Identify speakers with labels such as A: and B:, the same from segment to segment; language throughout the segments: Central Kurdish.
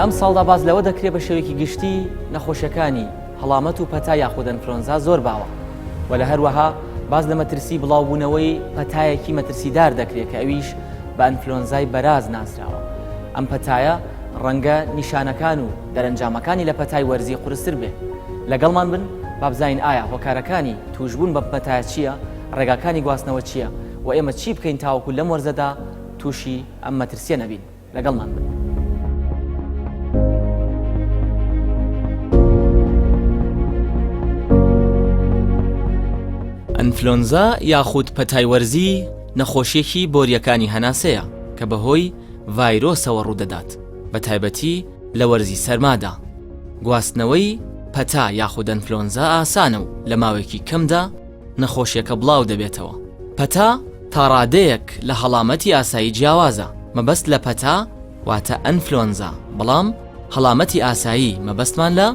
A: لە ئەمساڵدا باس لەوە دەکرێت بە شێوەیەکی گشتی نەخۆشیەکانی هەڵامەت و پەتا یاخود ئەنفلۆنزا زۆر باوە و لە هەروەها باس لە مەترسی بڵاوبوونەوەی پەتایەکی مەترسیدار دەکرێت کە ئەویش بە ئەنفلۆنزای بەراز ناسراوە. ئەم پەتایە ڕەنگە نیشانەکان و دەرەنجامەکانی لە پەتای وەرزی قورستر بێ. لەگەڵمان بن با بزانین ئایا هۆکارەکانی تووشبوون بەم پەتایە چییە، ڕێگاکانی گواستنەوە چییە و ئێمە چی بکەین تاوەکو لەم وەرزەدا تووشی ئەم مەترسییە نەبین. لەگەڵمان بن. ئەنفلۆنزا یاخود پەتای وەرزی نەخۆشیەکی بۆریەکانی هەناسەیە کە بەهۆی ڤایرۆسەوە ڕوودەدات بە تایبەتی لە وەرزی سەرمادا. گواستنەوەی پەتا یاخود ئەنفلۆنزا ئاسانە و لە ماوەیەکی کەمدا نەخۆشیەکە بڵاو دەبێتەوە. پەتا تاڕادەیەک لە هەڵامەتی ئاسایی جیاوازە، مەبەست لە پەتا واتە ئەنفلۆنزا، بەڵام هەڵامەتی ئاسایی مەبەستمان لە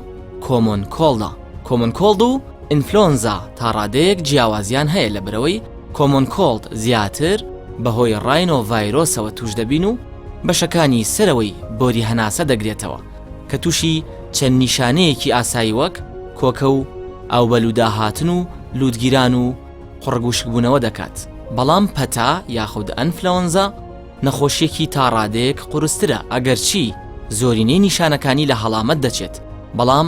A: common cold ە. common cold و ئینفلۆنزا تاڕادەیەک جیاوازیان هەیە لەبەرئەوەی common cold زیاتر بەهۆی ڕاینۆ ڤایرۆسەوە توش دەبین و بەشەکانی سەرەوەی بۆری هەناسە دەگرێتەوە کە توشی چەند نیشانەیەکی ئاسایی وەک کۆکە و ئاوبەلوداهاتن و لوتگیران و قوڕگ وشکبوونەوە دەکات، بەڵام پەتا یاخود ئەنفلەوەنزا نەخۆشیەکی تا ڕادەیەک قورسترە ئەگەرچی زۆرینەی نیشانەکانی لە هەڵامەت دەچێت بەڵام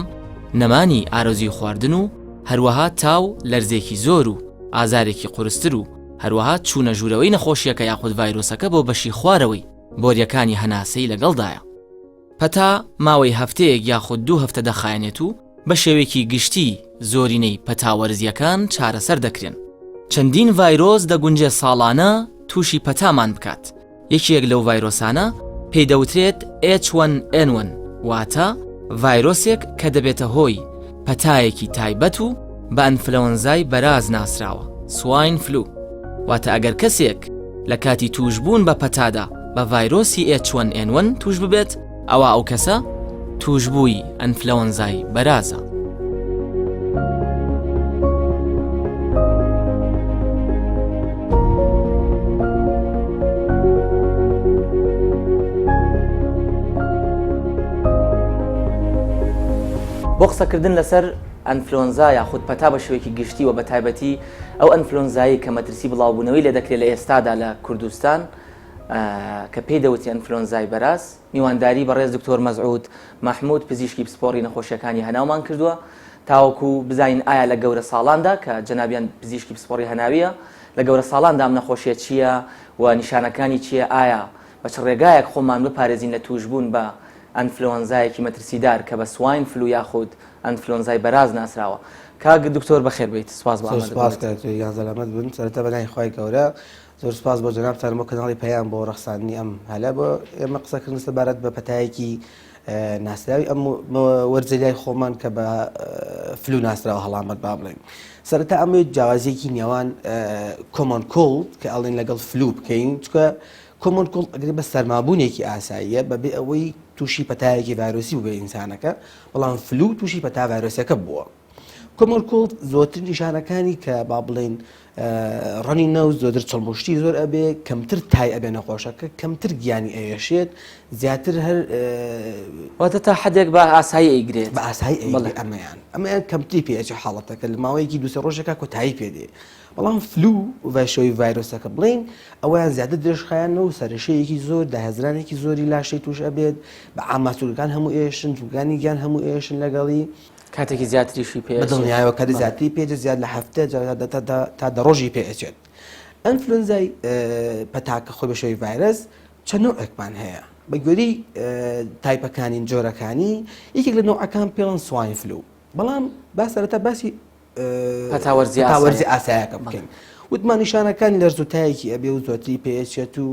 A: نەمانی ئارەزوی خواردن و هەروەها تا و لەرزێکی زۆر و ئازارێکی قورستر و هەروەها چوونە ژوورەوەی نەخۆشیەکە یاخود ڤایرۆسەکە بۆ بەشی خوارەوەی بۆریەکانی هەناسەی لەگەڵدایە. پەتا ماوەی هەفتەیەک یاخود دوو هەفتە دەخایەنێت و بە شێوەیەکی گشتی زۆرینەی پەتا وەرزییەکان چارەسەر دەکرێن. چەندین ڤایرۆس دەگونجێ ساڵانە تووشی پەتامان بکات، یەکێک لەو ڤایرۆسانە پێی دەوترێت H1N1 واتە ڤایرۆسێک کە دەبێتە هۆی پەتایەکی تایبەت و بە ئەنفلەوەنزای بەراز ناسراوە، Swine Flu، واتە ئەگەر کەسێک لە کاتی تووشبوون بە پەتادا بە ڤایرۆسی H1N1 تووش ببێت، ئەوا ئەو کەسە تووشبووی ئەنفلەوەنزای بەرازە. بۆ قسەکردن لەسەر ئەنفلۆنزا یاخود پەتا بە شێوەیەکی گشتی و بە تایبەتی ئەو ئەنفلۆنزایی کە مەترسی بڵاوبوونەوەی لێ دەکرێت لە ئێستادا لە کوردستان کە پێی دەوتری ئەنفلۆنزای بەراز، میوانداری بەڕێز دکتۆر مەسعود مەحمود پزیشکی پسپۆڕی نەخۆشیەکانی هەناومان کردووە تاوەکو بزانین ئایا لە گەورە ساڵاندا کە جەنابیان پزیشکی پسپۆڕی هەناویە لە گەورە ساڵاندا ئەم نەخۆشیە چییە و نیشانەکانی چییە ئایا بە چ ڕێگایەک خۆمان بپارێزین لە تووشبوون بە ئەنفلۆنزایەکی مەترسیدار کە بە swine flu یاخود ئەنفلۆنزای بەراز ناسراوە. کاک دکتۆر بەخێر بێیت سوپاس بۆ
B: زۆر سوپاس
A: ئامادەبوونت.
B: کاک گیان سەلامەت بن سەرەتا بە ناوی خوای گەورە زۆر سوپاس بۆ جەنابتان بۆ کەناڵی پەیام بۆ ڕەخساندنی ئەم هەلە بۆ ئێمە قسەکردن سەبارەت بە پەتایەکی ناسراوی ئەم وەرزەی لای خۆمان کە بە flu ناسراوە هەڵامەت با بڵێین سەرەتا ئەمەوێت جیاوازیەکی نێوان common cold کە ئەڵێن لەگەڵ flu بکەین چکە common cold ئەگرێ بە سەرمابوونێکی ئاساییە بەبێ ئەوەی تووشی پەتایەکی ڤایرۆسی بووبێ ئینسانەکە، بەڵام flu تووشی پەتا ڤایرۆسیەکە بووە. common cold زۆرتر نیشانەکانی کە با بڵێین ڕەنی نەوت زۆتر چڵمشتی زۆر ئەبێ کەمتر تای ئەبێ نەخۆشەکە کەمتر گیانی ئەیەشێت زیاتر هەر
A: واتە تا حدێک بە ئاسایی ئەیگرێت
B: بە ئاسایی ئەیگرێت ئەمەیان ئەمەیان کەمتری پێ ئەچێ حاڵەتەکە لە ماوەیەکی دوسێ ڕۆژێکا کۆتایی پێ دێ بەڵام flu ڤایشەوەی ڤایرۆسەکە بڵێین ئەویان زیاتر درێژخایەنە و سەرشەیەکی زۆر داهێزرانێکی زۆری لاشەی توش ئەبێت بە ئاماسولەکان هەموو ئێشن جوگانی گیان هەموو ئێشن لەگەڵی
A: کاتێکی زیاتریشی پێ
B: دڵنیایەوە کاتی زیاتری پێ زیاد لە هەفتە تا دە ڕۆژی پێ ئەچێت ئەنفلۆنزای پەتاکە خۆی بە شێوەی ڤایرەس چەند نەوعێکمان هەیە بە گوێرەی تایپەکانی جۆرەکانی یەکێک لە نەوعەکان پێڵەن swine flu بەڵام با سەرەتا باسی
A: پەتا وەرزی
B: ئاسایەکە بکەین وتمان نیشانەکانی لەرز و تایەکی ئەبێ و زۆتری پێچێت و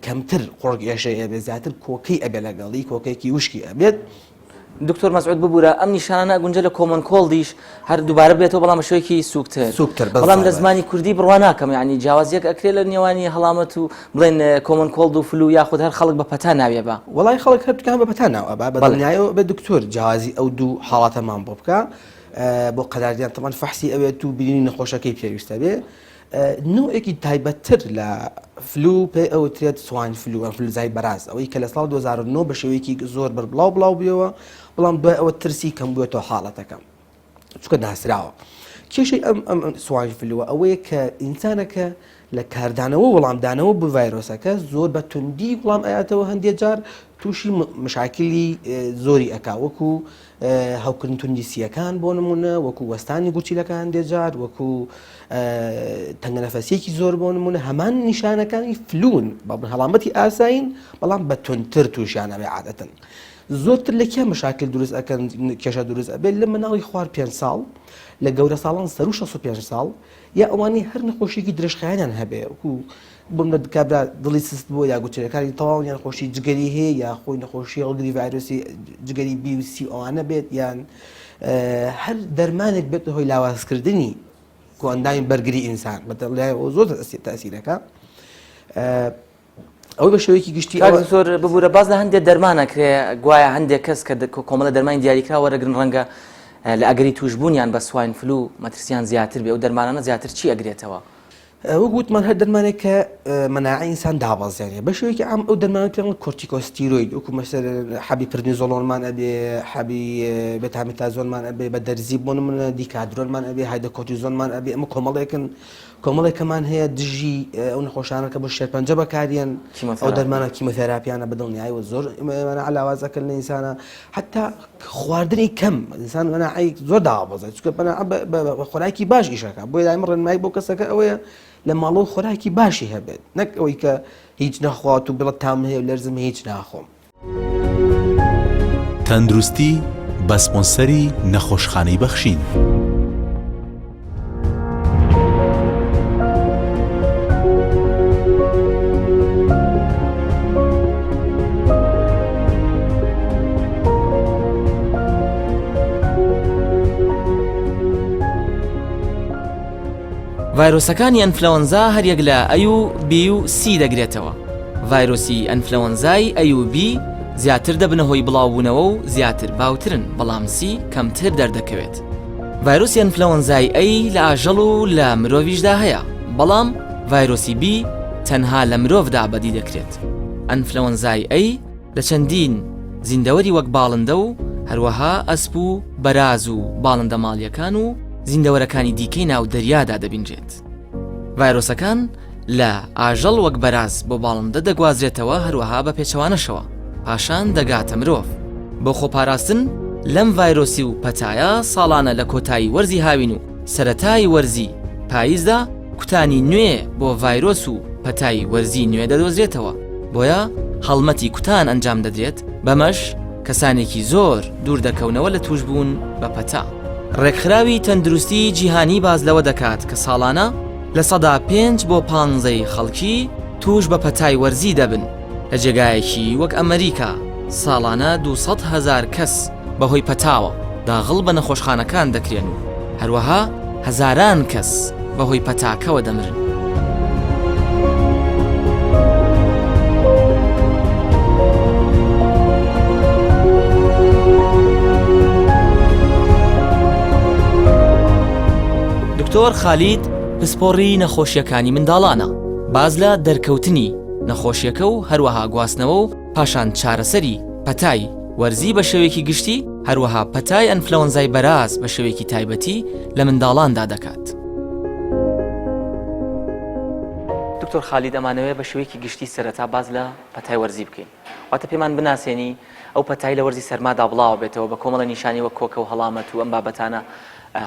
B: کەمتر قوڕگ ئێشەی ئەبێ زیاتر کۆکەی ئەبێ لەگەڵی کۆکەیەکی وشکی ئەبێت.
A: دکتۆر مەسعود ببورە ئەم نیشانانە ئەگونجێ لە common cold یش هەر دووبارە بێتەوە بەڵام بە شێوەیەکی سووکتر
B: سووکتر
A: بەڵام لە زمانی کوردی بڕوا ناکەم یعنی جیاوازیەک ئەکرێ لە نێوانی هەڵامەت و بڵێن common cold و flu یاخود هەر خەڵک بە پەتا ناوێ بە
B: وەڵای خەڵک هەر بکان بە پەتا ناو ئەبا بە دڵنیایەوە بە دکتۆر جیاوازی ئەو دوو حاڵەتەمان بۆ بکە بۆ قەراردان تەمان فەحسی ئەوێت و بینینی نەخۆشەکەی پێویستە بێ. نەوعێکی تایبەتتر لە flu پێی ئەوترێت swine flu ئەنفلوزای بەراز ئەوەی کە لە ساڵ 2009 بە شێوەیەکی زۆر بەربڵاو بڵاو بوویەوە بەڵام دوای ئەوە ترسی کەم بووێتەوە حاڵەتەکە چونکە ناسراوە. کێشەی ئەم ئەم swine flu ە ئەوەیە کە ئینسانەکە لە کاردانەوە وەڵامدانەوە بۆ ڤایرۆسەکە زۆر بە توندی وڵام ئەیاتەوە هەندێک جار تووشی مشاکلی زۆری ئەک وەکو هەوکردن توندی سیەکان بۆ نمونە وەکو وەستانی گورچیلەکە هەندێک جار وەکو تەنگەنەفەسیەکی زۆر بۆ نمونە هەمان نیشانەکانی flu ن بەڵام هەڵامەتی ئاسایین بەڵام بە توندتر تووشیان ئەبێ عادەتەن زۆرتر لە کێ مشاکل دروست ئەکەن کێشە دروست ئەبێت لە مناڵی خوار پێنج ساڵ لە گەورە ساڵان سەرو 65 ساڵ یا ئەوانەی هەر نەخۆشیێکی درێژخایەنیان هەبێ وەکو بۆ منە کابرا دڵی سست بووە یا گوچەکانی تەواو یان خۆشی جگەری هەیە یا خۆی نەخۆشی هەڵگری ڤایرۆسی جگەری بی و سی ئەوانە بێت یان هەر دەرمانێک بێت هۆی لاوازکردنی کۆئەندامی بەرگری ئینسان بەدڵنیایەوە زۆر تەسیرەکە ئەوەی بە شێوەیەکی گشتی
A: کاک دکتۆر ببورە باس لە هەندێک دەرمان ئەکرێ گوایە هەندێک کەس کە کۆمەڵە دەرمانی دیاریکرا وەرەگرن ڕەنگە لە ئەگەری توشبوونیان بە swine flu مەترسیان زیاتر بێ ئەو دەرمانانە زیاتر چی ئەگرێتەوە؟
B: وەک وتمان هەر دەرمانێک کە مەناعە ئینسان دابەزێنێ بە شێوەیەکی عام ئەو دەرمانە پێڵ کۆرتیکۆستیرۆید وەکو مەسەلەن حەبی پردنیزۆلۆنمان ئەبێ حەبی بێتامیتازۆنمان ئەبێ بە دەرزی بۆ نمونە دیکادرۆنمان ئەبێ هایدۆکۆرتیزۆنمان ئەبێ ئەمە کۆمەڵێکن کۆمەڵێکەمان هەیە دژی ئەو نەخۆشانە کە بۆ شێرپەنجە بەکاریەن ئەو دەرمانە کیمۆثێراپیانە بە دڵنیایەوە زۆر مەناعە لاواز ئەکەن لە ئینسانە حتا خواردنی کەم ئینسان مەناعەی زۆر دابەزێت چونکە مەناعە بە خۆراکی باش ئیشەکە بۆیە دایمە ڕێنمایی بۆ کەسەکە ئەوەیە لە ماڵەوە خۆراکی باشی هەبێت نەک ئەوەی کە هیچ نەخوات و بڵێت تام هەیە و لەرزم هیچ ناخۆم.
C: تەندروستی بە سپۆنسەری نەخۆشخانەی بەخشین.
A: ڤایرۆسەکانی ئەنفلەوەنزا هەریەک لە ئەی و بی و سی دەگرێتەوە. ڤایرۆسی ئەنفلەوەنزای ئەی و بی زیاتر دەبنە هۆی بڵاوبوونەوە و زیاتر باوترن، بەڵام سی کەمتر دەردەکەوێت. ڤایرۆسی ئەنفلەوەنزای ئەی لە ئاژەڵ و لە مرۆڤیشدا هەیە، بەڵام ڤایرۆسی بی تەنها لە مرۆڤدا بەدی دەکرێت. ئەنفلەوەنزای ئەی لە چەندین زیندەوەری وەک باڵندە و هەروەها ئەسپ و بەراز و باڵندە ماڵییەکان و زیندەوەرەکانی دیکەی ناو دەریادا دەبینرێت. ڤایرۆسەکان لە ئاژەڵ وەک بەراز بۆ باڵندە دەگوازرێتەوە هەروەها بە پێچەوانەشەوە پاشان دەگاتە مرۆڤ. بۆ خۆپاراستن لەم ڤایرۆسی و پەتایە ساڵانە لە کۆتایی وەرزی هاوین و سەرەتای وەرزی پاییزدا کوتانی نوێ بۆ ڤایرۆس و پەتای وەرزی نوێ دەدۆزرێتەوە بۆیە هەڵمەتی کوتان ئەنجام دەدرێت بەمەش کەسانێکی زۆر دوور دەکەونەوە لە تووشبوون بە پەتا. ڕێکخراوی تەندروستی جیهانی باس لەوە دەکات کە ساڵانە 5% بۆ پانزەی خەڵکی تووش بە پەتای وەرزی دەبن، لە جێگایەکی وەک ئەمەریکا ساڵانە 200 هەزار کەس بەهۆی پەتاوە داغڵ بە نەخۆشخانەکان دەکرێن و هەروەها هەزاران کەس بەهۆی پەتاکەوە دەمرن. دکتۆر خالید پسپۆڕی نەخۆشیەکانی منداڵانە باز لە دەرکەوتنی نەخۆشیەکە و هەروەها گواستنەوە و پاشان چارەسەری پەتای وەرزی بە شێوەیەکی گشتی، هەروەها پەتای ئەنفلەوەنزای بەراز بە شێوەیەکی تایبەتی لە منداڵاندا دەکات. دکتۆر خالید ئەمانەوێ بە شێوەیەکی گشتی سەرەتا باس لە پەتای وەرزی بکەین واتە پێمان بناسێنی ئەو پەتای لە وەرزی سەرمادا بڵاوە بێتەوە بە کۆمەڵە نیشانی وەک کۆکە و هەڵامەت و ئەم بابەتانە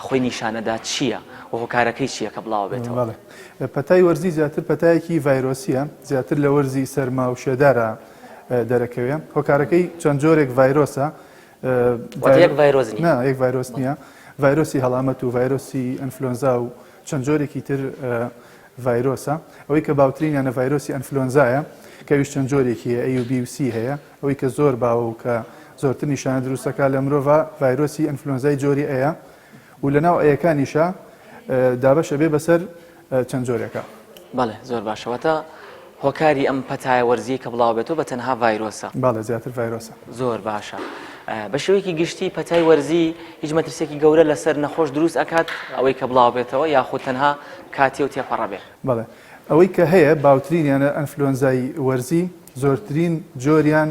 A: خۆی نیشانەدا چییە و هۆکارەکەی چییە کە بڵاوە بێتەوە؟
D: بەڵێ پەتای وەرزی زیاتر پەتایەکی ڤایرۆسیە زیاتر لە وەرزی سەرما و شێدارە دەرەکەوێ هۆکارەکەی چەند جۆرێک ڤایرۆسە
A: یەک ڤایرۆس
D: نییە یەک ڤایرۆس نییە ڤایرۆسی هەڵامەت و ڤایرۆسی ئەنفلۆنزا و چەند جۆرێکی تر ڤایرۆسە ئەوەی کە باوترینیانە ڤایرۆسی ئەنفلۆنزایە کە ئەویش چەند جۆرێکی هەیە ئەی و بی و سی هەیە ئەوەی کە زۆر باوە و کە زۆرتر نیشانە دروستەکە لە مرۆڤ ڤایرۆسی ئەنفلۆنزای جۆری ئەیە و لەناو ئەیەکانیشە دابەشە بێ بەسەر چەند جۆرێکە.
A: بەڵێ زۆر باشە واتە هۆکاری ئەم پەتایە وەرزیەی کە بڵاو بێتەوە بە تەنها ڤایرۆسە.
D: بەڵێ زیاتر ڤایرۆسە.
A: زۆر باشە. بە شێوەیەکی گشتی پەتای وەرزی هیچ مەترسیەکی گەورە لەسەر نەخۆش دروست ئەکات ئەوەی کە بڵاو بێتەوە یاخود تەنها کاتیە و تێپەڕە بێ؟
D: بەڵێ ئەوەی کە هەیە باوترینیانە ئەنفلۆنزای وەرزی زۆرترین جۆریان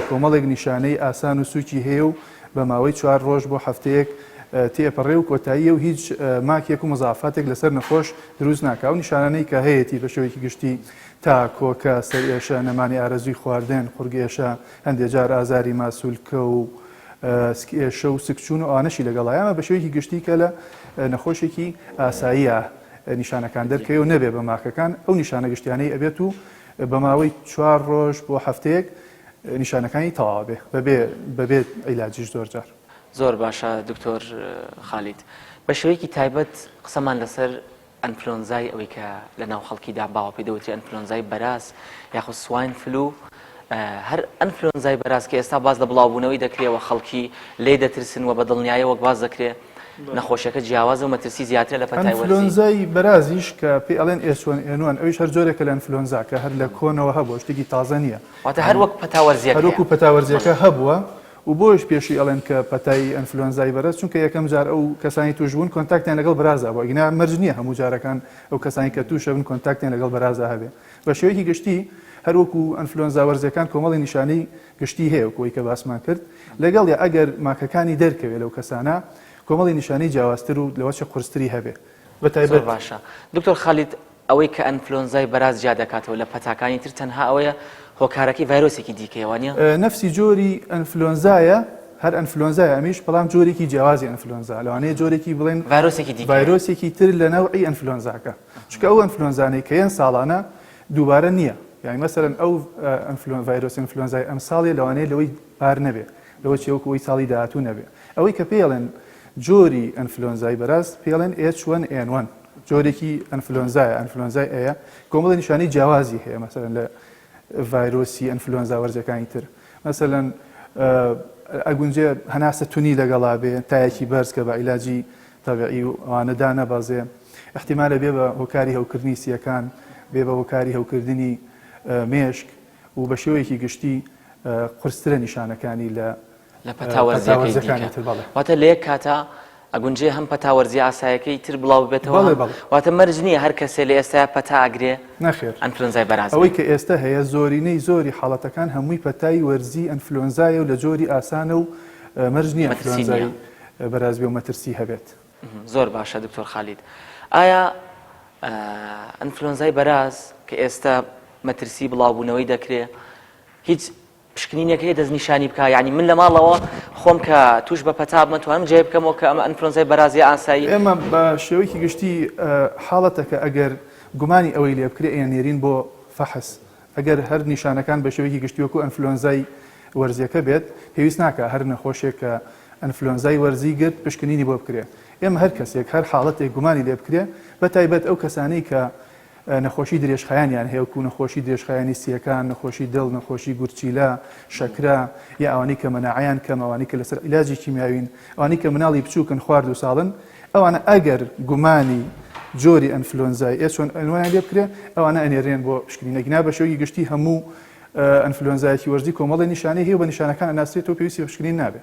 D: کۆمەڵێک نیشانەی ئاسان و سوکی هەیە و بە ماوەی چوار ڕۆژ بۆ هەفتەیەک تێپەڕێ و کۆتاییە و هیچ ماکێک و مزافاتێک لەسەر نەخۆش دروست ناکا و نیشانانەی کە هەیەتی بە شێوەیەکی گشتی تا کۆکە سەرئێشە نەمانی ئارەزووی خواردن قورگێشە هەندێ جار ئازاری ماسولکە و سکئێشە و سکچوون و ئەوانەشی لەگەڵایە، ئەمە بە شێوەیەکی گشتی کە لە نەخۆشێکی ئاساییە نیشانەکان دەرکەوێ و نەبێ بە ماکەکان ئەو نیشانە گشتیانەی ئەبێت و بە ماوەی چوار ڕۆژ بۆ هەفتەیەک نیشانەکانی تەواو بێ بەبێ بەبێ عیلاجیش زۆر جار.
A: زۆر باشە دکتۆر خالید بە شێوەیەکی تایبەت قسەمان لەسەر ئەنفلۆنزای ئەوەی کە لە ناو خەڵکیدا باوە پێی دەوترێ ئەنفلۆنزای بەراز یاخود swine flu هەر ئەنفلۆنزای بەراز کە ئێستا باس لە بڵاوبوونەوەی دەکرێ و خەڵکی لێی دەترسن و بە دڵنیایە وەک باس دەکرێ نەخۆشیەکە جیاوازە و مەترسی زیاترە لە پەتای وەرزی.
D: ئەنفلۆنزای بەرازیش کە پێی ئەڵێن H1N1 ئەویش هەر جۆرێکە لە ئەنفلۆنزا کە هەر لە کۆنەوە هەبووە شتێکی تازە نییە.
A: واتە هەر وەک پەتا وەرزیەکەیە.
D: هەر وەکو پەتا وەرزیەکە هەبووە و بۆیش پێشی ئەڵێن کە پەتای ئەنفلۆنزای بەرەز چونکە یەکەم جار ئەو کەسانی توش بوون contact یان لەگەڵ بەرازا بووە ئەگینا مەرج نییە هەموو جارەکان ئەو کەسانی کە توش ئەبن contact یان لەگەڵ بەرازا هەبێ بە شێوەیەکی گشتی هەر وەکو ئەنفلۆنزا وەرزیەکان کۆمەڵی نیشانەی گشتی هەیە وەکو ئەوەی کە باسمان کرد لەگەڵ یا ئەگەر ماکەکانی دەرکەوێ لەو کەسانە کۆمەڵی نیشانەی جیاوازتر و لەوەچە قورستری هەبێ بە
A: زۆر
D: تایبەت
A: باشە دکتۆر خالید ئەوەی کە ئەنفلۆنزای بەراز جیا دەکاتەوە لە پەتاکانی تر تەنها ئەوەیە هۆکارەکەی ڤایرۆسێکی دیکەیە وانیە؟
D: نەفسی جۆری ئەنفلۆنزایە، هەر ئەنفلۆنزایە ئەمیش بەڵام جۆرێکی جیاوازی ئەنفلۆنزا لەوانەیە جۆرێکی بڵێن
A: ڤایرۆسێکی دیکەیە.
D: ڤایرۆسێکی تر لە نەوعی ئەنفلۆنزاکە چونکە ئەو ئەنفلۆنزانەی کە یەن ساڵانە دووبارە نییە یانی مەسەلەن ئەو ئەنفلۆن ڤایرۆسی ئەنفلۆنزای ئەمساڵێ لەوانەیە لەوەی پار نەبێ لەوە چێ وەکو ئەوی ساڵی داهاتوو نەبێ ئەوەی کە پێی ئەڵێن جۆری ئەنفلۆنزای بەراز پێی ئەڵێن H1N1 جۆرێکی ئەنفلۆنزایە، ئەنفلۆنزای A یە، کۆمەڵی نیشانەی جیاوازی هەیە مەسەلەن لە ڤایرۆسی ئەنفلۆنزا وەرزیەکانی تر مەسەلەن ئەگونجێ هەناسە تونی لەگەڵا بێ تایەکی بەرز کە بە عیلاجی تەبعی و ئەوانە دانەبەزێ احتیمالە بێ بە هۆکاری هەوکردنی سیەکان بێ بە هۆکاری هەوکردنی مێشک و بە شێوەیەکی گشتی قورسترە نیشانەکانی لە
A: لە پەتا وەرزیەکەی دیکە واتە لە یەک کاتا ئەگونجێ هەم پەتا وەرزیە ئاسایەکەی تر بڵاو ببێتەوە
D: بەڵێ بەڵێ.
A: واتە مەرج نییە هەر کەسێ لە ئێستایا پەتا ئەگرێ
D: نەخێر
A: ئەنفلۆنزای بەراز
D: ئەوەی بێ. کە ئێستە هەیە زۆرینەی زۆری حاڵەتەکان هەمووی پەتای وەرزی ئەنفلۆنزایە و لە جۆری ئاسانە و مەرج نییە
A: مەترسی
D: ئەنفلۆنزای
A: نییە.
D: بەراز بێ و مەترسی هەبێت.
A: زۆر باشە دکتۆر خالید ئایا ئەنفلۆنزای بەراز کە ئێستا مەترسی بڵاوبوونەوەی دەکرێ هیچ پشکنینێک هەیە دەستنیشانی بکا یانی من لە ماڵەوە خۆم کە توش بە پەتا بم توانم جێ بکەمەوە کە ئەمە ئەنفلۆنزای بەراز یا ئاسایی؟
D: ئێمە بە شێوەیەکی گشتی حاڵەتەکە ئەگەر گومانی ئەوەی لێ بکرێ ئەیاننێرین بۆ فەحس ئەگەر هەر نیشانەکان بە شێوەیەکی گشتی وەکو ئەنفلۆنزای وەرزیەکە بێت پێویست ناکا هەر نەخۆشێک کە ئەنفلۆنزای وەرزی گرت پشکنینی بۆ بکرێ ئێمە هەر کەسێک هەر حاڵەتێک گومانی لێ بکرێ بە تایبەت ئەو کەسانەی کە نەخۆشی درێژخایەنیان هەیە وەکو نەخۆشی درێژخایەنی سییەکان، نەخۆشی دڵ، نەخۆشی گورچیلە، شەکرە، یا ئەوانەی کە مەناعەیان کەمە، ئەوانەی کە لەسەر عیلاجی کیمیاوین، ئەوانەی کە مناڵی بچووکن خوار دوو ساڵن، ئەوانە ئەگەر گومانی جۆری ئەنفلۆنزای H1N1 یان لێ بکرێ ئەوانە ئەنێرێن بۆ پشکنین ئەگینا بە شێوەیەکی گشتی هەموو ئەنفلۆنزایەکی وەرزی کۆمەڵێ نیشانەی هەیە و بە نیشانەکان ئەناسرێتەوە پێویستی بە پشکنین نابێ.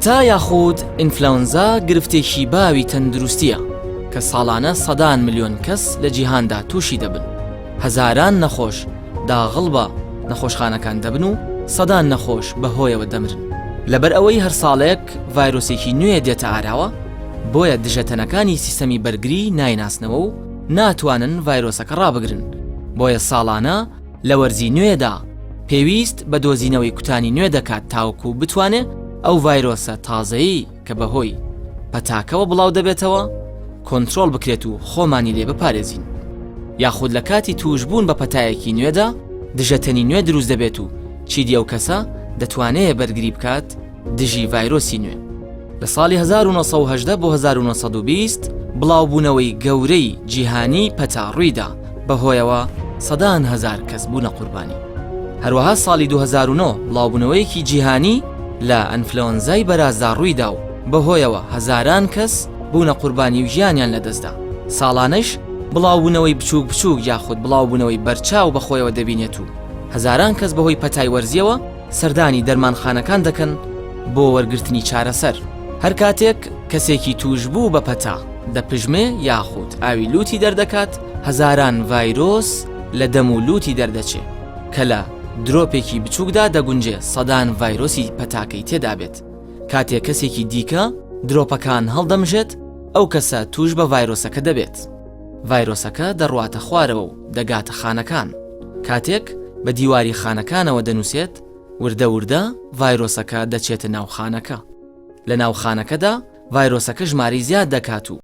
A: پەتا یاخود ئینفلەوەنزا گرفتێکی باوی تەندروستیە کە ساڵانە سەدان ملیۆن کەس لە جیهاندا تووشی دەبن هەزاران نەخۆش داغڵ بە نەخۆشخانەکان دەبن و سەدان نەخۆش بە هۆیەوە دەمرن. لەبەر ئەوەی هەر ساڵێک ڤایرۆسێکی نوێ دێتە ئاراوە، بۆیە دژەتەنەکانی سیستەمی بەرگری نایناسنەوە و ناتوانن ڤایرۆسەکە ڕابگرن، بۆیە ساڵانە لە وەرزی نوێدا پێویست بە دۆزینەوەی کوتانی نوێ دەکات تاوەکو بتوانێ ئەو ڤایرۆسە تازەیەی کە بەهۆی پەتاکەوە بڵاو دەبێتەوە کۆنترۆڵ بکرێت و خۆمانی لێ بپارێزین یاخود لە کاتی تووشبوون بە پەتایەکی نوێدا دژەتەنی نوێ دروست دەبێت و چیدی ئەو کەسە دەتوانێت بەرگری بکات دژی ڤایرۆسی نوێ. لە ساڵی 1970 بۆ 1920. بڵاوبوونەوەی گەورەی جیهانی پەتا ڕوویدا، بەهۆیەوە سەدان هەزار کەس بوونە قوربانی. هەروەها ساڵی 2009 بڵاوبوونەوەیەکی جیهانی لە ئەنفلەوەنزای بەرازدا ڕوویدا و بەهۆیەوە هەزاران کەس بوونە قوربانی و گیانیان لەدەستدا. ساڵانەش بڵاوبوونەوەی بچووک بچووک یاخود بڵاوبوونەوەی بەرچاو بەخۆیەوە دەبینێت و هەزاران کەس بەهۆی پەتای وەرزیەوە سەردانی دەرمانخانەکان دەکەن بۆ وەرگرتنی چارەسەر. هەر کاتێک کەسێکی تووشبوو بە پەتا دەپژمێ یاخود ئاوی لووتی دەردەکات، هەزاران ڤایرۆس لە دەم و لووتی دەردەچێ کە لە درۆپێکی بچووکدا دەگونجێ سەدان ڤایرۆسی پەتاکەی تێدابێت. کاتێک کەسێکی دیکە درۆپەکان هەڵدەمژێت، ئەو کەسە تووش بە ڤایرۆسەکە دەبێت. ڤایرۆسەکە دەڕواتە خوارەوە و دەگاتە خانەکان. کاتێک بە دیواری خانەکانەوە دەنووسێت، وردە وردە ڤایرۆسەکە دەچێتە ناو خانەکە. لە ناو خانەکەدا ڤایرۆسەکە ژمارەی زیاد دەکات و.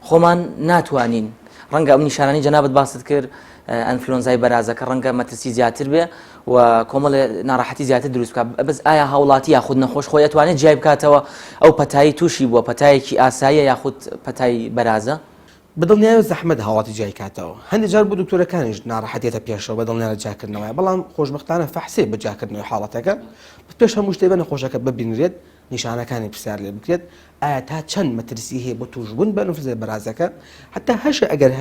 A: خۆمان ناتوانین ڕەنگە ئەم نیشانانی جەنابەت باست کرد ئەنفلۆنزای بەرازەکە ڕەنگە مەترسی زیاتر بێ و کۆمەڵێ ناڕەحەتی زیاتر دروست بکات بەس ئایا هاوڵاتی یاخود نەخۆش خۆی ئەتوانێت جیای بکاتەوە ئەو پەتایی تووشی بووە پەتایەکی ئاساییە یاخود پەتای بەرازە؟
B: بە دڵنیایەوە زەحمەتە هاوڵاتی جیای کاتەوە. هەندێک جار بۆ دکتۆرەکانیش ناڕەحەت دێتە پێشەوە بە دڵنیا لە جیاکردنەوەیە، بەڵام خۆشبەختانە فەحسێ بە جیاکردنەوەی حاڵەتەکە پێش هەموو شتێ بە نەخۆشەکە ببینرێت، نیشانەکانی پرسیار لێ بکرێت ئایا تا چەند مەترسی هەیە بۆ تووشبوون بە ئەنفلۆنزای بەرازەکە، حتا هەشە ئەگەر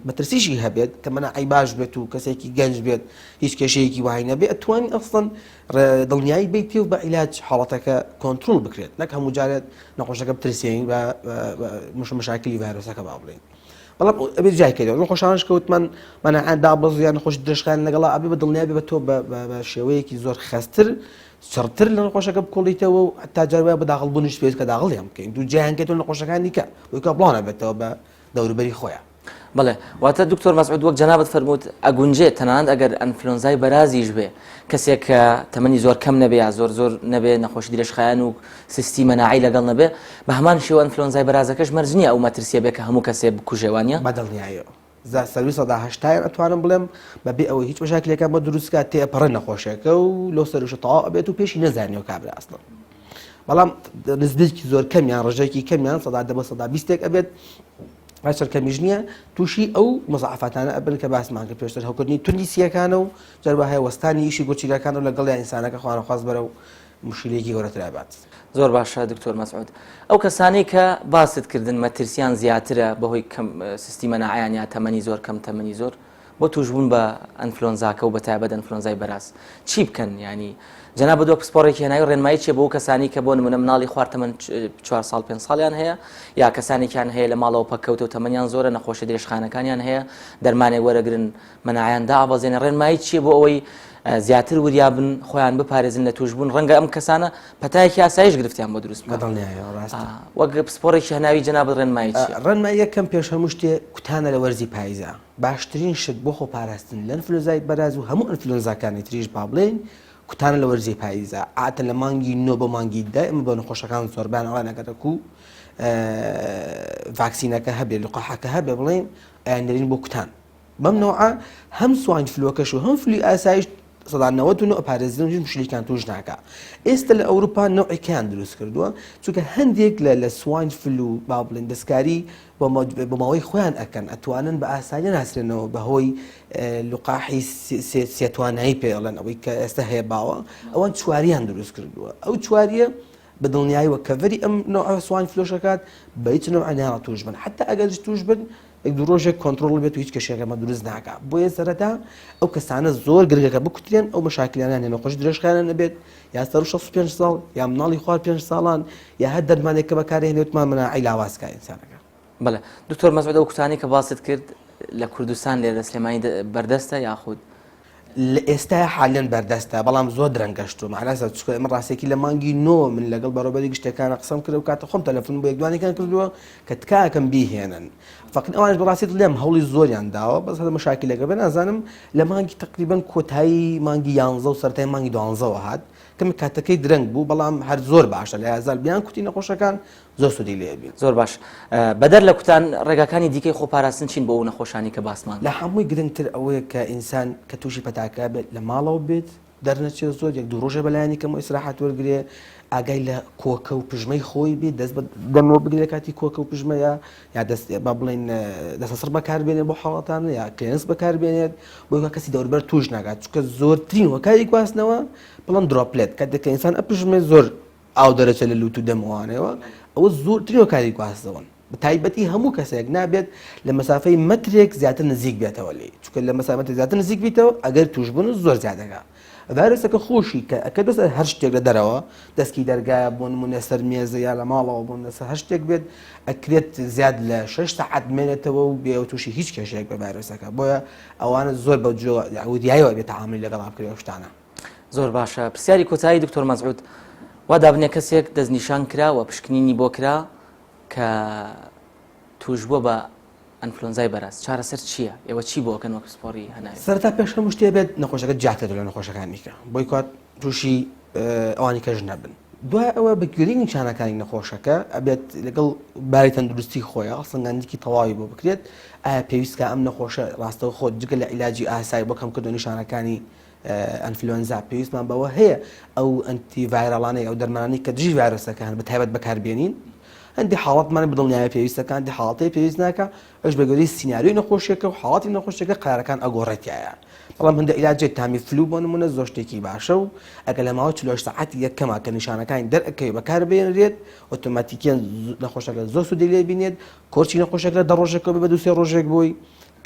B: مەترسیشی هەبێت کە مەناعەی باش بێت و کەسێکی گەنج بێت هیچ کێشەیەکی وای نەبێت ئەتوانین ئەسڵەن دڵنیایی بیتێ و بە عیلاج حاڵەتەکە کۆنترۆڵ بکرێت نەک هەموو جارێت نەخۆشەکە بترسێنین بە مشاکلی ڤایرۆسەکە با بڵێین بەڵام ئەبێ جیای کەیتەوە نەخۆشانش کەوتمان مەناعە دابەز یان نەخۆش درێژخایەن لەگەڵا ئەبێ بە دڵنیا بێ بە تۆ بە شێوەیەکی زۆر خەستر چڕتر لە نەخۆشەکە بکۆڵیتەوە و حتا جار وایە بە داخڵ بوونیش پێویست کە داخڵیان بکەین دوو جیایان کەیتەوە نەخۆشەکان دیکە بۆی کە بڵاو نەبێتەوە بە دەوروبەری خۆیان.
A: بەڵێ واتە دکتۆر مەسعود وەک جەنابت فەرمووت ئەگونجێ تەنانەت ئەگەر ئەنفلۆنزای بەرازیش بێ کەسێک کە تەمەنی زۆر کەم نەبێ یا زۆر زۆر نەبێ نەخۆشی درێژخایەن و سستی مەناعی لەگەڵ نەبێ بە هەمان شێوە ئەنفلۆنزای بەرازەکەش مەرج نییە ئەو مەترسیە بێ کە هەموو کەسێ بکوژێ وانە؟
B: بە دڵنیاییەوە سەروی 80% ئەتوانم بڵێم بەبێ ئەوەی هیچ مەشاکلێکان بۆ دروست کات تێئەپەڕێ نەخۆشیەکە و لەو سەروشە تەواو ئەبێت و پێشی نەزانیەوە کابرا ئەسڵەن بەڵام نزیکی زۆر کەمیان ڕژێکی کەمیان سەدا دە بۆ سەدا بیستێک ئەبێت هەرچەند کەمیش نییە تووشی ئەو مزعفاتانە ئەبن کە باسمان کرد پێشتر هەوکردنی توندی سیەکانە و جەربە هەیە وەستانی ئیشی گورچیلەکان و لەگەڵ یان ئینسانەکە خوانەخواست بەرەو مشکلەیەکی گەورەتر ئەبات.
A: زۆر باشە دکتۆر مەسعود ئەو کەسانەی کە باست کردن مەترسیان زیاترە بەهۆی کەم سستی مەناعەیان یا تەمەنی زۆر کەم تەمەنی زۆر بۆ توشبوون بە ئەنفلۆنزاکە و بەتایبەت ئەنفلۆنزای بەراز چی بکەن ینی جەنابت وەک پسپۆڕێکی هەناوی ڕێنمایی چیە بۆ ئەو کەسانی کە بۆ نمونە مناڵی خوار تەمەن چوار ساڵ پێنج ساڵیان هەیە یا کەسانێکیان هەیە لە ماڵەوە پەککەوتە و تەمەنیان زۆرە نەخۆشە درێژخانەکانیان هەیە دەرمانێک وەرەگرن مەناعیان دابەزێنێ ڕێنمایی چیە بۆ ئەوەی زیاتر وریا بن خۆیان بپارێزن لە توشبوون ڕەنگە ئەم کەسانە پەتایەکی ئاسایش گرفتیان بۆ دروست بکات
B: بەدڵنیایەوە ڕاستە
A: وەک پسپۆڕێکی هەناوی جەنابت ڕێنمایی چیە؟
B: ڕێنمایی یەکەم پێش هەموو شتێ کوتانە لە وەرزی پایزا باشترین شت بۆ خۆپاراستن لە ئەنفلۆنزای بەراز و هەموو ئەنفلۆنزاکانی تریش با بڵێین کوتانە لە وەرزی پاییزا عادەتەن لە مانگی نۆ بۆ مانگی دە ئێمە بە نەخۆشەکان زۆربیان ئەڵێن ئەگەر کو ڤاکسینەکە هەبێ لقاحەکە هەبێ بڵێن ئەیان نێرین بۆ کوتان بەم نەوعە هەم swine flu ەکەش و هەم flu ی ئاسایش. 99% ئەپارێزن و هیچ مشکلێکیان توش ناکا. ئێستا لە ئەوروپا نەوعێکیان دروست کردووە چونکە هەندێک لە لە swine flu با بڵێن دەستکاری بۆ ماوەی خۆیان ئەکەن ئەتوانن بە ئاسانی ناسرێنەوە بەهۆی لقاحی سێتوانایی پێ ئەڵێن ئەوەی کە ئێستا هەیە باوە ئەوان چواریان دروست کردووە ئەو چواریە بە دڵنیایی وە cover ی ئەم نوع swine flu ش ئەکات بە هیچ نوع ناڵە توش بن حتا ئەگەر توش بن یەک دوو ڕۆژێک کۆنتڕۆڵ بێت و هیچ کێشەیەکەمە دروست ناکا بۆیە سەرەتا ئەو کەسانە زۆر گرنگەکە بکوترێن ئەو مەشاکلیانیان هەیە نەخۆشی درێژخایەنیان نەبێت یا سەر 65 ساڵ یا مناڵی خوار 5 ساڵان یا هەر دەرمانێک کە بەکارهێنێ وتمان مەناعەی لاواز کا ئینسانەکە.
A: بەڵێ دکتۆر مەسعود ئەو کوتانەی کە باست کرد لە کوردستان لێرە لە سلێمانی بەردەستە یاخود؟
B: لە ئێستایا حالیەن بەردەستە بەڵام زۆر درەنگ گەشتووە مەعنا سەر چونکە ئێمە ڕاستێکی لە مانگی نۆ من لەگەڵ بەڕێوەبەری گشتەکانە قسەم کرد و کاتە خۆم تەلەفۆن بۆ یەکدوانێکیان کردووە کە تکاکەم بیهێنن فەقین ئەوانش بەڕاستی دڵیان هەوڵی زۆریان داوە بەس هەر مەشاکیلەکە بێ نازانم لە مانگی تقریبا کۆتایی مانگی یانزە و سەرەتای مانگی دوانزەوە هات کەمێک کاتەکەی درەنگ بوو بەڵام هەر زۆر باشە لە یازال بیان کوتی نەخۆشەکان
A: زۆر سوودی لێ بین. زۆر باش بەدەر لە کوتان ڕێگاکانی دیکەی خۆپاراستن چین بۆ ئەو نەخۆشانی کە باسمان
B: لە هەمووی گرنگتر ئەوەیە کە ئینسان کە تووشی پەتاکە بێت لە ماڵەوە بێت دەرنەچێت زۆر یەک دوو ڕۆژێ بەلایەنی کەمەوە ئیسراحەت وەرگرێ ئاگای لە کۆکە و پژمەی خۆی بێت دەست بە دەمەوە بگرێت لە کاتی کۆکە و پژمەیە یا دەست با بڵێین دەستەسڕ بەکاربێنێت بۆ حاڵەتانە یا کلێنس بەکاربێنێت بۆی کە کەسی دەوربەر تووش ناکات چونکە زۆرترین هۆکاری گواستنەوە بڵێن droplet کاتێک کە ئینسان ئەپژمێت زۆر ئاو دەرەچێت لە لوت و دەمەوانەوە ئەوە زۆرترین هۆکاری گواستنەوەن بە تایبەتی هەموو کەسێک نابێت لە مەسافەی مەترێک زیاتر نزیک بێتەوە لێی چونکە لە مەسافەی مەترێک زیاتر نزیک بیتەوە ئەگەر توشبوون زۆر زیادەکە ڤایرۆسەکە خۆشی کە ئەکە دەست هەر شتێک لە دەرەوە دەستکی دەرگایە بۆ نمونە سەر مێزە یا لە ماڵەوە بۆ لەسەر هەر شتێک بێت ئەکرێت زیاد لە 6 سەعات بمێنێتەوە و بێ تووشی هیچ کێشەیەک بە ڤایرۆسەکە بۆیە ئەوانە زۆر بە جۆ وریایەوە بێت تەعاملی لەگەڵا بکرێت ئەو شتانە.
A: زۆر باشە پرسیاری کۆتایی دکتۆر مەسعود وا دابنێ کەسێک دەستنیشان کرا و پشکنینی بۆ کرا کە توشبووە بە ئەنفلۆنزای بەراز چارەسەر چییە ئێوە چی بۆ ئەکەن وەک پسپۆڕی هەناوی؟
B: سەرەتا پێش هەموو شتێ بێت نەخۆشەکە جیاکرێتەوە لە نەخۆشەکانی کە بۆی کات تووشی ئەوانی کەش نەبن دوای ئەوە بە گوێرەی نیشانەکانی نەخۆشەکە ئەبێت لەگەڵ باری تەندروستی خۆی هەڵسەنگاندنێکی تەواوی بۆ بکرێت ئایا پێویستکە ئەم نەخۆشە ڕاستەوخۆ جگە لە عیلاجی ئاسایی بۆ کەمکردنەوەی نیشانەکانی ئەنفلۆنزا پێویستمان بەوە هەیە ئەو antiviral انەی ئەو دەرمانانەی کە دژی ڤایرۆسەکە هەن بە تایبەت بەکاربێنین هەندی حاڵەتمان بەدڵنیایی پێویستەکە هەندی حاڵەتی پێویست ناکە ئەوش بە گوێرەی سیناریۆی نەخۆشیەکە و حاڵەتی نەخۆشیەکە قەرارەکان ئەگۆڕێتیایە بەڵام هەندێک عیلاجێک تامی فلو بۆ نمونە زۆر شتێکی باشە و ئەگەر لە ماوەی 48 سەعاتی یەکەما کە نیشانەکانی دەرئەکەوێت بەکاربێنرێت ئۆتۆماتیکیان نەخۆشەکە زۆر سوودی لێ بینێت کۆرسی نەخۆشەکە لە دە ڕۆژێکەوە بێ بە دوو سێ ڕۆژێک بۆی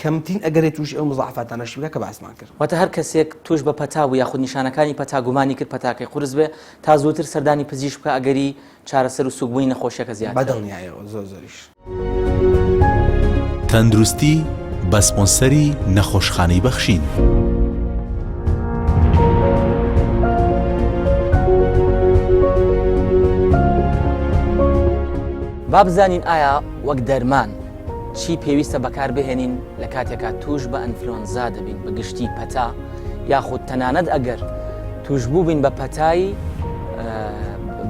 B: کەمترین ئەگەرێ تووشی ئەو مزاعەفاتانەشی بکا کە باسمان کرد.
A: واتە هەر کەسێک تووش بە پەتا بوو یاخود نیشانەکانی پەتا گومانی کرد پەتاکەی قورس بێ تا زووتر سەردانی پزیشک بکا ئەگەری چارەسەر و سووکبوونی نەخۆشیەکە زیاترە.
B: بە دڵنیایەوە زۆر زۆریش.
C: تەندروستی بە سپۆنسەری نەخۆشخانەی بەخشین.
A: با بزانین ئایا وەک دەرمان چی پێویستە بەکار بهێنین لە کاتێکا توش بە ئەنفلۆنزا دەبین بە گشتی پەتا یاخود تەنانەت ئەگەر توشبوو بین بە پەتای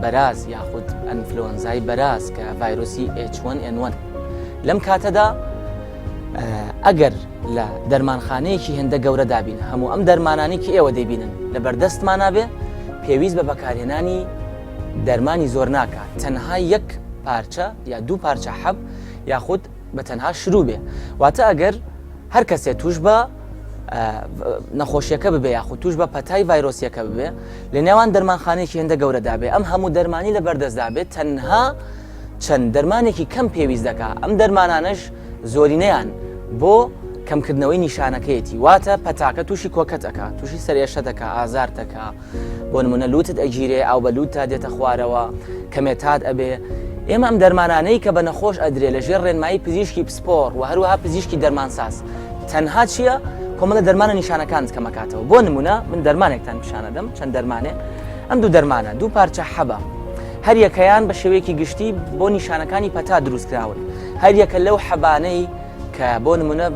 A: بەراز یاخود ئەنفلۆنزای بەراز کە ڤایرۆسی H1N1 لەم کاتەدا ئەگەر لە دەرمانخانەیەکی هێندە گەورە دابین هەموو ئەم دەرمانانی کە ئێوە دەیبینن لە بەردەستمانە بێ پێویست بە بەکارهێنانی دەرمانی زۆر ناکات تەنها یەک پارچە یا دوو پارچە حەب یاخود بە تەنها شروع بێ واتە ئەگەر هەر کەسێ توش بە نەخۆشیەکە ببێ یاخود توش بە پەتای ڤایرۆسیەکە ببێ لە نێوان دەرمانخانێکی هێندە گەورەدا بێ ئەم هەموو دەرمانی لە بەردەستدا بێت تەنها چەند دەرمانێکی کەم پێویست دەکا ئەم دەرمانانەش زۆرینەیان بۆ کەمکردنەوەی نیشانەکەیەتی واتە پەتاکە تووشی کۆکەت ئەکا تووشی سەرئێشە دەکا ئازار دەکا بۆ نمونە لوتت ئەگیرێ ئاو بە لوتتا دێتە خوارەوە کەمێ تات ئەبێ ئێمە ئەم دەرمانانەی کە بە نەخۆش ئەدرێ لە ژێر ڕێنمایی پزیشکی پسپۆڕ و هەروەها پزیشکی دەرمانساز تەنها چییە کۆمەڵە دەرمانە نیشانەکانت کەمەکاتەوە بۆ نمونە من دەرمانێکتان پیشانەدەم چەند دەرمانێ ئەم دوو دەرمانە دوو پارچە حەبە هەریەکەیان بە شێوەیەکی گشتی بۆ نیشانەکانی پەتا دروستکراون هەریەکە لەو حەبانەی کە بۆ نمونە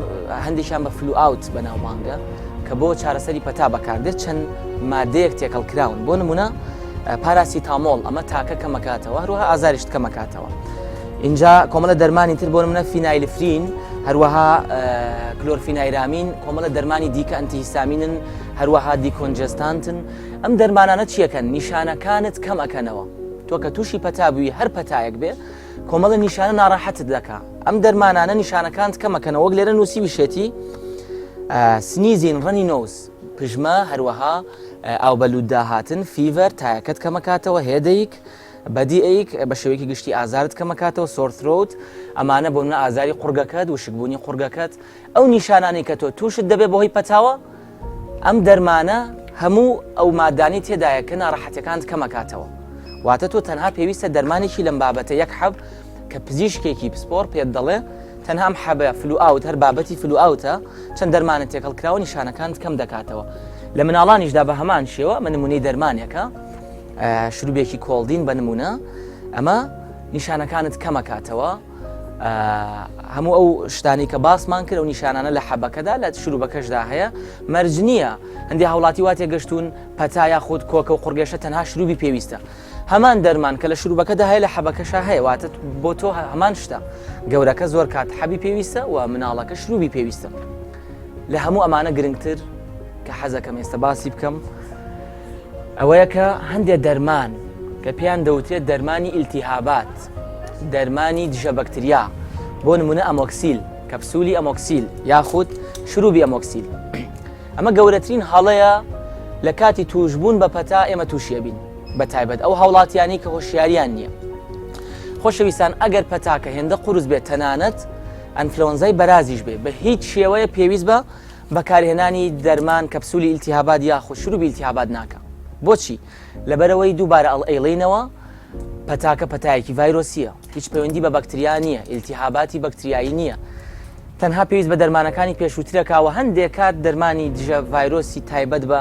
A: هەندێکیان بە فلو ئاوت بەناوبانگە کە بۆ چارەسەری پەتا بەکاردێت چەند مادەیەک تێکەڵ کراون بۆ نمونە پاراسیتامۆڵ ئەمە تاکە کەمەکاتەوە هەروەها ئازاریشت کەمەکاتەوە. اینجا کۆمەڵە دەرمانی تر بۆ نمونە phenylephrine. هەروەها chlorpheniramine کۆمەڵە دەرمانی دیکە antihistamine ن هەروەها decongestant ن ئەم دەرمانانە چیەکەن نیشانەکانت کەم ئەکەنەوە تۆ کە تووشی پەتا بووی هەر پەتایەک بێ کۆمەڵە نیشانە ناڕەحەتت دەکا ئەم دەرمانانە نیشانەکانت کەمەکەنەوە وەک لێرە نووسیویشێتی sneezing runny nose پژمە هەروەها ئاو بە لووتدا هاتن fever تایەکەت کەمەکاتەوە headache body ache بە شێوەیەکی گشتی ئازارت کەمەکاتەوە sore throat ئەمانە بۆ منە ئازاری قوڕگەکەت وشکبوونی قوڕگەکەت ئەو نیشانانەی کە تۆ تووشت دەبێت بەهۆی پەتاوە ئەم دەرمانە هەموو ئەو مادانەی تێدایە کە ناڕەحەتەکانت کەمەکاتەوە واتە تۆ تەنها پێویستە دەرمانێکی لەم بابەتە یەک حەب کە پزیشکێکی پسپۆڕ پێت دەڵێ تەنها ئەم حەبە Flu Out هەر بابەتی Flu Out ە چەند دەرمانە تێکەڵ کراوە نیشانەکانت کەم دەکاتەوە لە مناڵانیشدا بە هەمان شێوە ئەمە نمونەی دەرمانێکە شروبێکی Coldine بە نمونە ئەمە نیشانەکانت کەمەکاتەوە هەموو ئەو شتانی کە باسمان کرد و نیشانانە لە حەبەکەدا لە شروبەکەشدا هەیە مەرج نییە هەندی هاوڵاتی وا تێگەشتون پەتا یاخود کۆکە و قڕگێشە تەنها شروبی پێویستە هەمان دەرمان کە لە شروبەکەدا هەیە لە حەبەکەشا هەیە واتە بۆ تۆ هەمان شتە گەورەکە زۆر کات حەبی پێویستە و مناڵەکە شروبی پێویستە لە هەموو ئەمانە گرنگتر کە حەزەکەم ئێستا باسی بکەم ئەوەیە کە هەندێک دەرمان کە پێیان دەوترێت دەرمانی ئیلتیهابات دەرمانی دژە بەکتریا بۆ نمونە ئەمۆکسیل کەپسولی ئەمۆکسیل یاخود شروبی ئەمۆکسیل ئەمە گەورەترین هەڵەیە لە کاتی توشبوون بە پەتا ئێمە تووشیەبین بە تایبەت ئەو هاوڵاتیانی کە هۆشیاریان نییە. خۆشەویستان ئەگەر پەتاکە هێندە قورس بێت تەنانەت ئەنفلۆنزای بەرازیش بێ بە هیچ شێوەیە پێویست بە بەکارهێنانی دەرمان کەپسولی ئیلتیهابات یاخود شروبی ئیلتیهابات ناکە بۆچی لەبەرەوەی دووبارە ئەڵ ئەیڵینەوە پەتاکە پەتایەکی ڤایرۆسیە هیچ پەیوەندی بە بەکتریا نییە ئیلتیهاباتی بەکتریایی نییە تەنها پێویست بە دەرمانەکانی پێشووترەکە و هەندێک کات دەرمانی دژە ڤایرۆسی تایبەت بە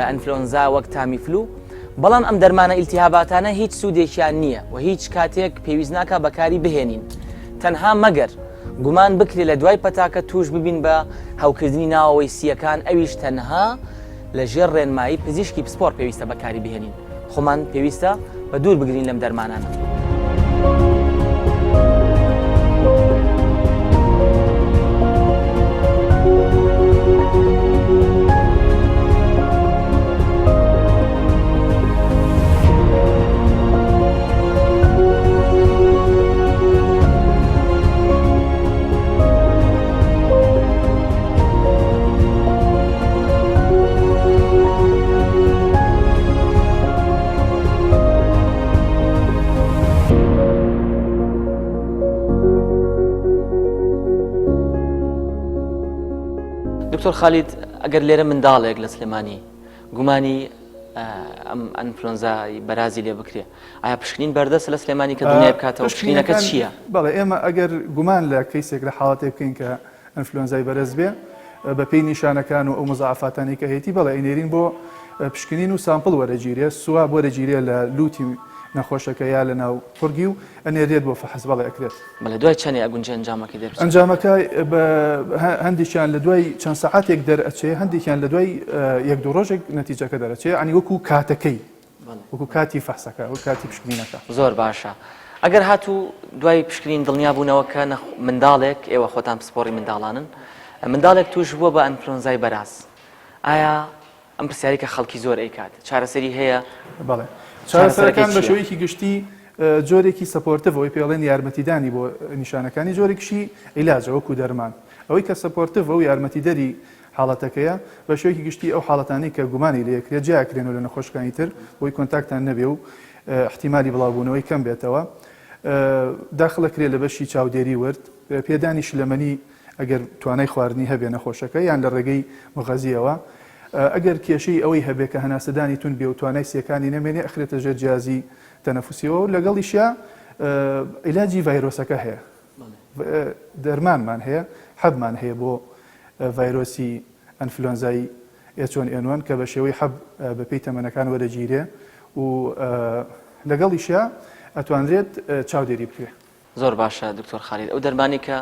A: ئەنفلۆنزا وەک تامیفلو، بەڵام ئەم دەرمانە ئیلتیهاباتانە هیچ سوودێکیان نییە و هیچ کاتێک پێویست ناکا بەکاری بهێنین تەنها مەگەر گومان بکرێ لە دوای پەتاکە تووش ببین بە هەوکردنی ناوەوەی سییەکان ئەویش تەنها لە ژێر ڕێنمایی پزیشکی پسپۆڕ پێویستە بەکاری بهێنین خۆمان پێویستە بە دوور بگرین لەم دەرمانانە. دکتۆر خالید ئەگەر لێرە منداڵێک لە سلێمانی گومانی ئەم ئەنفلۆنزای بەرازی لێ بکرێ ئایا پشکنین بەردەستە لە سلێمانی کە دڵنیای بکاتەوە پشکنینەکە چییە؟
D: بەڵێ ئێمە ئەگەر گومان لە کەیسێک لە حاڵەتێک بکەین کە ئەنفلۆنزای بەرز بێ بەپێی نیشانەکان و ئەو مزاعفاتانەی کە هەیەتی بەڵێ ئەینێرین بۆ پشکنین و sample وەرەگیرێ swab وەرەگیرێ لە لوتی نەخۆشەکە یا لە ناو قورگی و ئەنێرێت بۆ فەحس بەڵێ ئەکرێت.
A: بەڵێ دوای چەنێ ئەگونجێ ئەنجامەکەی دەربچێت؟
D: ئەنجامەکە بە هەندێکیان لە دوای چەند سەعاتێک دەرئەچێ هەندێکیان لە دوای یەک دوو ڕۆژێک نەتیجەکە دەرەچێ یانی وەکوو کاتەکەی وەکو کاتی فەحسەکە وەک کاتی پشکنینەکە.
A: زۆر باشە ئەگەر هاتوو دوای پشکنین دڵنیا بوونەوە کە منداڵێک ئێوە خۆتان پسپۆڕی منداڵانن منداڵێک توش بووە بە ئەنفلۆنزای بەراز ئایا ئەم پرسیاری کە خەڵکی زۆر ئەیکات چارەسەری هەیە؟
D: بەڵێ چارەسەرەکان بە شێوەیەکی گشتی جۆرێکی supportive ئەوەی پێڵێن یارمەتیدانی بۆ نیشانەکانی جۆرێکشی عیلاجە وەکو دەرمان ئەوەی کە supportive و یارمەتیدەری حاڵەتەکەیە، بە شێوەیەکی گشتی ئەو حاڵەتانەی کە گومانی لێ ئەکرێت جیا ئەکرێنەوە لە نەخۆشەکانی تر بۆی contact یان نەبێ و ئیحتیمالی بڵاوبوونەوەی کەم بێتەوە داخل ئەکرێت لە بەشی چاودێری ورد، پێدانی شلەمەنی ئەگەر توانای خواردنی هەبێ نەخۆشەکە یان لە ڕێگەی مغەزیەوە ئەگەر کێشەی ئەوەی هەبێ کە هەناسەدانی توند بێ و توانای سیەکانی نەمێنێ ئەخرێتە ژێر جیازی تەنەفوسیەوە و لەگەڵیشیا عیلاجی ڤایرۆسەکە هەیە دەرمانمان هەیە حەبمان هەیە بۆ ڤایرۆسی ئەنفلۆنزای H1N1 کە بە شێوەی حەب بەپێی تەمەنەکان وەرەگیرێ و لەگەڵیشیا ئەتوانرێت چاودێری بکرێ.
A: زۆر باشە دکتۆر خالید ئەو دەرمانی کە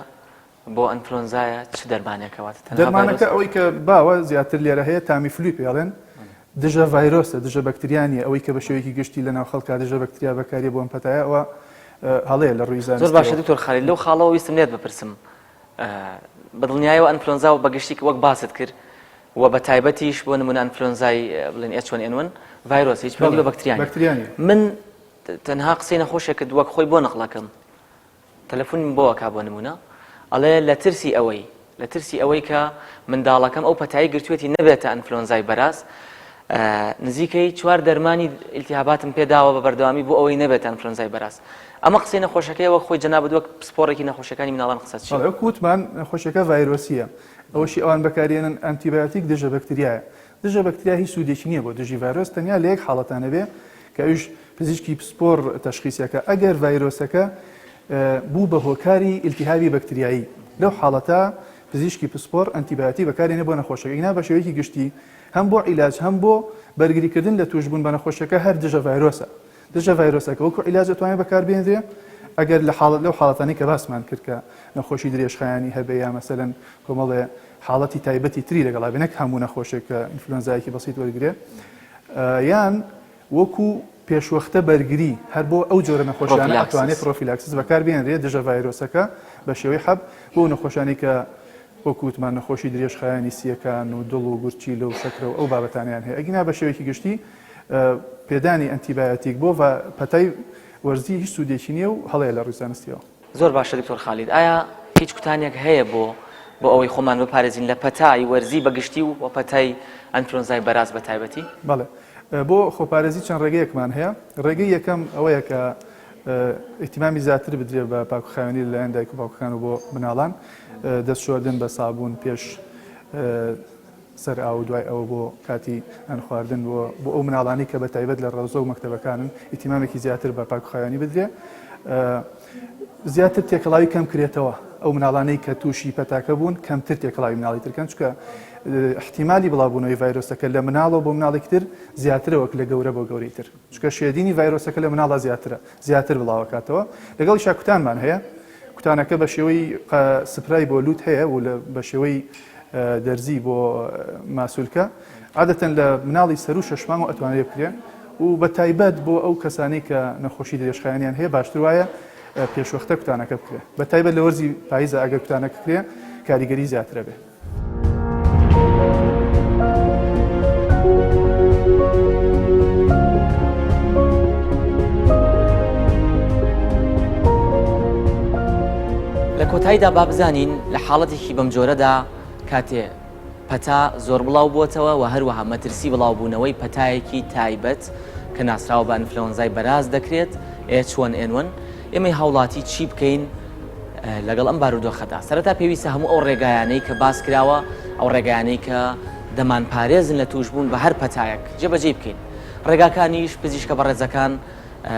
A: بۆ ئەنفلۆنزایە چ دەرمانێکە واتە
D: تەنها دەرمانەکە ئەوەی کە باوە زیاتر لێرە هەیە تامیفلوی پێڵێن دژە ڤایرۆسە دژە بەکتریا نیە ئەوەی کە بە شێوەیەکی گشتی لە ناو خەڵکا دژە بەکتریا بەکاریە بۆ ئەم پەتایە ئەوە هەڵەیە لە ڕووی
A: زۆر باشە
D: زانستیەوە.
A: دکتۆر خالید لەو خاڵەوە ویستم لێت بپرسم. بەدڵنیایەوە ئەنفلۆنزا و بەگشتی وەک باست کرد و بە تایبەتیش بۆ نمونە ئەنفلۆنزای بڵێن H1N1 ڤایرۆس هیچ پەیوەندی بە بەکتریا
D: نییە.
A: من تەنها قسەی نەخۆشێکت وەک خۆی بۆ نەقڵەکەم تەلەفونم بۆ ئەکا بۆ نمونە ئەڵێ لە ترسی ئەوەی لە ترسی ئەوەی کە منداڵەکەم ئەو پەتایی گرتوێتی نەبێتە ئەنفلۆنزای بەراز نزیکەی چوار دەرمانی ئیلتیهاباتم پێداوە بە بەردەوامی بۆ ئەوەی نەبێت ئەنفلۆنزای بەراز ئەمە قسەی نەخۆشەکەی وەک خۆی جەنابت وەک پسپۆڕێکی نەخۆشیەکانی مناڵان قسە چی
D: وەک وتمان نەخۆشیەکە ڤایرۆسیە ئەوەشی ئەوان بەکارێنن ئەنتیبیۆتیک دژە بەکتریایە دژە بەکتریا هیچ سوودێکی نییە بۆ دژی ڤایرۆس تەنیا لە یەک حاڵەتا نەبێ کە ئەویش پزیشکی پسپۆڕ تەشخیسەکە ئەگەر ڤایرۆسەکە بوو بە هۆکاری ئیلتیهابی بەکتریایی لەو حاڵەتە پزیشکی پسپۆڕ ئەنتیبیۆتی بەکارێنێ بۆ نەخۆشەکە ئینا بە شێوەیەکی گشتی هەم بۆ عیلاج هەم بۆ بەرگریکردن لە تووشبوون بە نەخۆشیەکە هەر دژە ڤایرۆسە دژە ڤایرۆسەکە وەکو عیلاج ئەتوانێت بەکاربێنرێ ئەگەر لە حاڵەت لەو حاڵەتانەی کە باسمان کرد کە نەخۆشی درێژخایەنی هەبێ یا مەسەلەن کۆمەڵێ حاڵەتی تایبەتی تری لەگەڵا بێ نەک هەموو نەخۆشێک کە ئینفلۆنزایەکی بەسیت وەرگێ یان وەکو پێشوەختە بەرگری هەر بۆ ئەو جۆرە نەخۆشیانە ئەتوانێت prophylaxis بەکاربێنرێ دژە ڤایرۆسەکە بە شێوەی حەب بۆ نەخۆشانی کە وەکو وتمان نەخۆشی درێژخایەنی سییەکان و دڵ و گورچیلە و شەکرە و ئەو بابەتانەیان هەیە ئەگینا بە شێوەیەکی گشتی پێدانی ئەنتیبایۆتیک بۆ پەتای وەرزی هیچ سوودێکی نییە و هەڵەیە لە ڕووی زانستیەوە.
A: زۆر باشە دکتۆر خالید ئایا هیچ کوتانێک هەیە بۆ بۆ ئەوەی خۆمان بپارێزین لە پەتای وەرزی بە گشتی و وە پەتای ئەنفلۆنزای بەراز بە تایبەتی؟
D: بەڵێ بۆ خۆپارێزی چەند ڕێگەیەکمان هەیە ڕێگەی یەکەم ئەوەیە کە ئیهتیمامی زیاتر بدرێت بە پاکوخاوێنی لەلایەن دایک و باوکەکان و بۆ مناڵان دەست شۆردن بە سابوون پێش سەر ئاو و دوای ئەوە بۆ کاتی نان خواردن بۆ بۆ ئەو مناڵانی کە بە تایبەت لە ڕەوزە و مەکتەبەکانن ئیهتیمامێکی زیاتر بە پاکوخاوێنی بدرێ زیاتر تێکەڵاوی کەم کرێتەوە ئەو مناڵانەی کە تووشی پەتاکە بوون کەمتر تێکەڵاوی مناڵی ترکەن چکە احتیمالی بڵاوبوونەوەی ڤایرۆسەکە لە مناڵەوە بۆ مناڵێکی تر زیاترە وەک لە گەورە بۆ گەورەی تر چونکە شێدینی ڤایرۆسەکە لە مناڵا زیاترە زیاتر بڵاوەکاتەوە لەگەڵیشا کوتانمان هەیە کوتانەکە بە شێوەی سپرای بۆ لوت هەیە و بە شێوەی دەرزی بۆ ماسولکە عادەتەن لە مناڵی سەرو شەش مانگ و ئەتوانرێ بکرێ و بە تایبەت بۆ ئەو کەسانەی کە نەخۆشی درێژخایەنیان هەیە باشتر وایە پێشوەختە کوتانەکە بکرێ بە تایبەت لە وەرزی پاییزە ئەگەر کوتانەکە کرێ کاریگەری زیاترە بێ.
A: لە کۆتاییدا با بزانین لە حاڵەتێکی بەم جۆرەدا کاتێ پەتا زۆر بڵاو بووەتەوە و هەروەها مەترسی بڵاوبوونەوەی پەتایەکی تایبەت کە ناسراوە بە ئەنفلەوەنزای بەراز دەکرێت H1N1 ئێمەی هاوڵاتی چی بکەین لەگەڵ ئەم بارودۆخەدا؟ سەرەتا پێویستە هەموو ئەو ڕێگایانەی کە باس کراوە ئەو ڕێگایانەی کە دەمانپارێزن لە تووشبوون بە هەر پەتایەک جێبەجێی بکەین ڕێگاکانیش پزیشکە بەڕێزەکان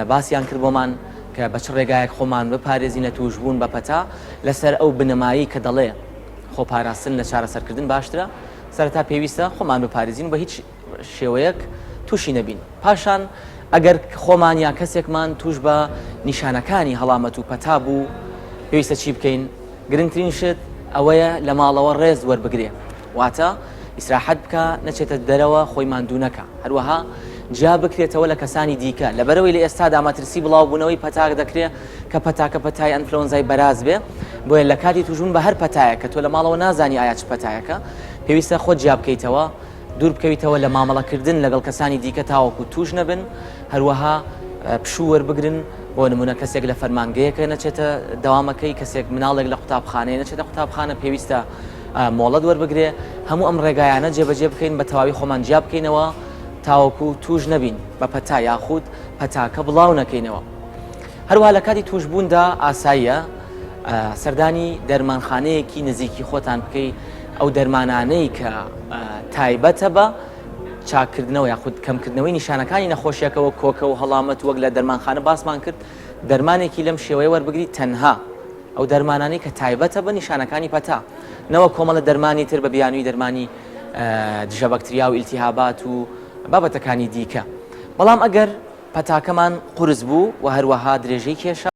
A: باسیان کرد بۆمان کە بە چ ڕێگایەک خۆمان بپارێزین لە تووشبوون بە پەتا لەسەر ئەو بنەمایەی کە دەڵێ خۆپاراستن لە چارەسەرکردن باشترە، سەرەتا پێویستە خۆمان بپارێزین و بە هیچ شێوەیەک تووشی نەبین، پاشان ئەگەر خۆمان یا کەسێکمان تووش بە نیشانەکانی هەڵامەت و پەتا بوو پێویستە چی بکەین؟ گرنگترین شت ئەوەیە لە ماڵەوە ڕێز وەربگرێ واتە ئیسراحەت بکا نەچێتە دەرەوە خۆی ماندوو نەکا هەروەها جیا بکرێتەوە لە کەسانی دیکە لەبەرئەوەی لە ئێستادا مەترسی بڵاوبوونەوەی پەتاک دەکرێ کە پەتاکە پەتای ئەنفلۆنزای بەراز بێ بۆیە لە کاتی توشبوون بە هەر پەتایەک کە تۆ لە ماڵەوە نازانی ئایا چ پەتایەکە پێویستە خۆت جیا بکەیتەوە دوور بکەویتەوە لە مامەڵەکردن لەگەڵ کەسانی دیکە تاوەکو توش نەبن هەروەها پشوو وەربگرن بۆ نمونە کەسێک لە فەرمانگەیەکە نەچێتە دەوامەکەی کەسێک مناڵێک لە قوتابخانەیە نەچێتە قوتابخانە پێویستە مۆڵەت وەربگرێ هەموو ئەم ڕێگایانە جێبەجێ بکەین بە تەواوی خۆمان جیا بکەینەوە تاوەکو توش نەبین بە پەتا یاخود پەتاکە بڵاو نەکەینەوە. هەروەها لە کاتی تووشبووندا ئاساییە سەردانی دەرمانخانەیەکی نزیکی خۆتان بکەی ئەو دەرمانانەی کە تایبەتە بە چاککردنەوە یاخود کەمکردنەوەی نیشانەکانی نەخۆشیەکەوە کۆکە و هەڵامەت وەک لە دەرمانخانە باسمان کرد دەرمانێکی لەم شێوەیە وەربگری تەنها ئەو دەرمانانەی کە تایبەتە بە نیشانەکانی پەتا نەوە کۆمەڵە دەرمانی تر بە بیانووی دەرمانی دژەبەکتریا و ئیلتیهابات و بابەتەکانی دیکە بەڵام ئەگەر پەتاکەمان قورس بوو و هەروەها درێژەی کێشا.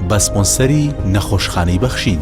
C: بە سپۆنسەری نەخۆشخانەی بەخشین.